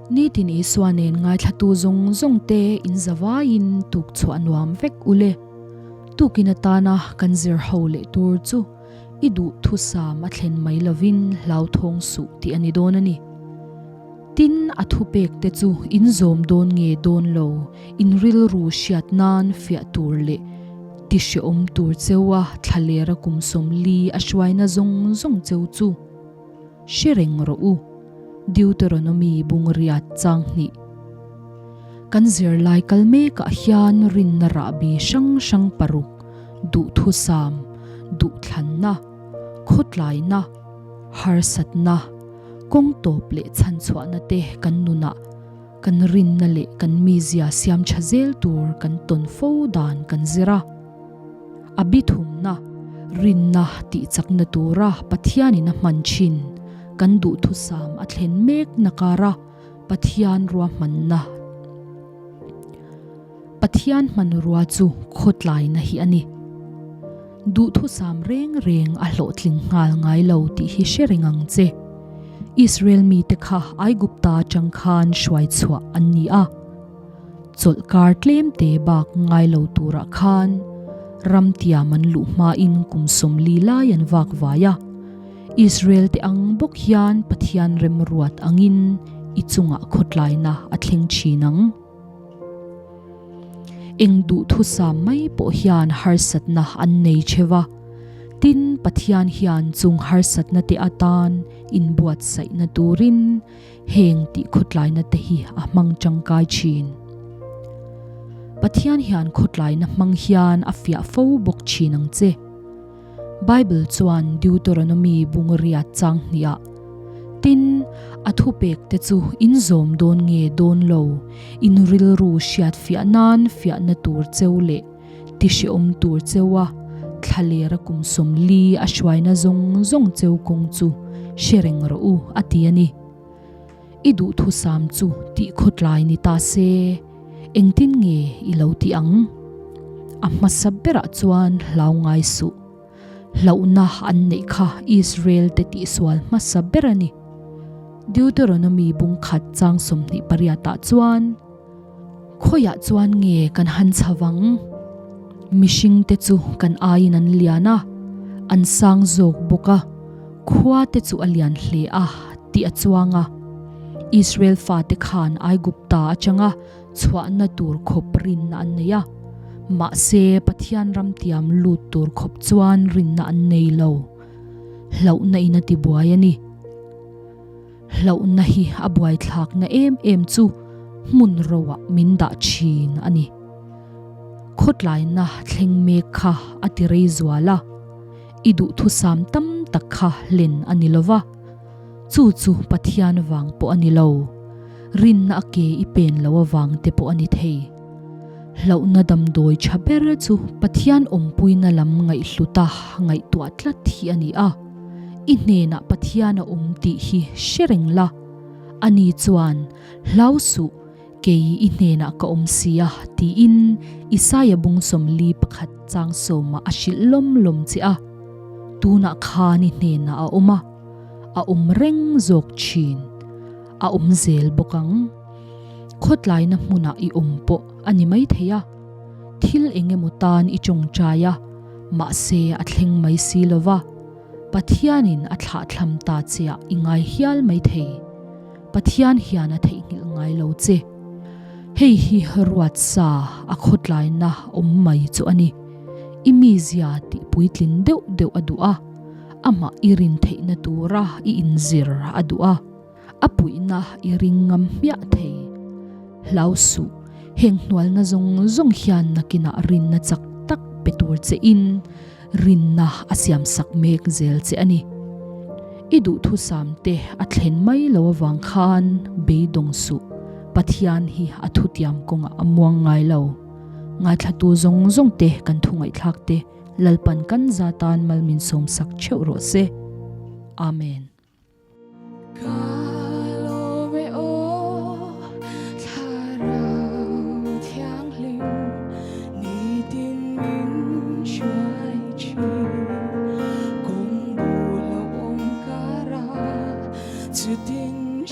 Nitin Isua nen ngaithlatu zawng zawng te in zavaiin tuk chhuah nuam vek u le. Tukin atana kan zir ho leh tur chu i duh thusam a thlen mai lovin hlauthawng suh tih a ni dawn a ni. Tin, a thupek te chu in zawm dawn nge dawn lo, in rilru hriat nan fiah tur leh ti hrehawm tur cheu a thlalera kum 40 a hruaina zawng zawng cheu chu hre reng rawh u. Deuteronomy bungriat chang hnih. Kan zirlai kal mekah hian rinna rahbi hrang hrang paruk, duhthusam, duhthlanna, khawtlaina, harsatna, kawng tawp leh chhanchhuahna te kan nunah kan rinna leh kan mizia siam tha zel tur kan tawn fo dan kan zir a. A bithumna, rinna tihchakna tura Pathianin a hman thin kan duhthusam a thlen mek na kara Pathian ruahmanna Pathian hmanrua chu khawtlaina hi a ni. Duhthusam reng reng a hlawhtling nghal ngai lo tih hi hre reng ang che. Israel mite kha Aigupta atang khan hruai chhuah an ni a. Chawlhkar tlemte bak ngai lo turah khan ramtiam an luh hmain kum 40 lai an vak vai a. Israel te ang bawk hian Pathian remruat angin i chungah khawtlaina a thleng thin ang. Eng duhthusam mai pawh hian harsatna an nei theuh a, tin Pathian hian chung harsatna te atan inbuatsaihna turin heng tih khawtlaina te hi a hmang tangkai thin. Pathian hian khawtlaina hmang hian a fiah fo bawk thin ang che. Bible chuan Deuteronomy bungriat chang hniah, Tin, a thupek te chu in zawm dawn nge dawn lo, in rilru hriat fiah nan fiahna tur cheu leh ti hrehawm tur cheu a thlalera kum 40 a hruaina zawng zawng cheu kawng chu hre reng rawh u, a ti a ni. I duhthusam chu tih khawtlai ni ta se, engtin nge i lo ti ang? A hmasa berah chuan hlau ngai suh. Hlauhna an neih kha Israel te tihsual hmasa ber a ni. Deuteronomy bung khat chang 28 ah chuan, Khawiah chuan nge kan han chho vang? Mihring te chu kan aiin an lian a, an sang zawk bawk a, khua te chu a lian hle a tih a chuang a. Israel fate khan Aigupta atanga chhuahna tur khawp rinna an nei a, mahse Pathian ramtiam lut tur khawp chuan rinna an nei lo. Hlauhna in a tibuai a ni. Hlauhna hi a buaithlakna em em chu hmun roah min dah thin a ni. Khawtlaina thleng mek kha a ti rei zual a, i duhthusam tam tak kha hlen a ni lo va, chu chu Pathian vang pawh a ni lo, rinna a ke i pen lo avang te pawh a ni thei. Hlauhna damdawi tha ber chu Pathian awmpuina lam ngaihhluta ngaihtuah tlat hi a ni a. I hnenah Pathian a awm tih hi hre reng la. Ani chuan, Hlau suh, kei i hnenah ka awm si a, tiin Isaia bung 41 chang sawmah a hrilh lawm lawm che a. Tunah khan i hnenah a awm a, a awm reng zawk thin. A awm zel bawk ang. Khawtlaina hmunah i awm pawh a ni maithei a. Thil eng emaw tan i tawngtai a, mahse a thleng mai si lo va, Pathianin a thlahthlam ta che ah i ngai hial mai thei. Pathian hian a theihnghilh ngai lo che. Hei hi ruat sa a khawtlaina awm mai chu a ni. I mizia tih puitlin deuh deuh a duh a, amah i rin theihna tura i inzir a duh a. A puihna i ring ngam hmiah thei. Hlau suh, heng hnualna zawng zawng hian nakinah rinna chak tak pe tur che in rinna a siam sak mek zel che a ni. I duhthusam te a thlen mai lo avang khan beidawng suh, Pathian hi a thutiam kawngah a muang ngai lo. Ngaithlatu zawng zawng te kan thu ngaihthlak te Lalpan kan za tan mal min sawm sak theuh rawh se. Amen. Chutin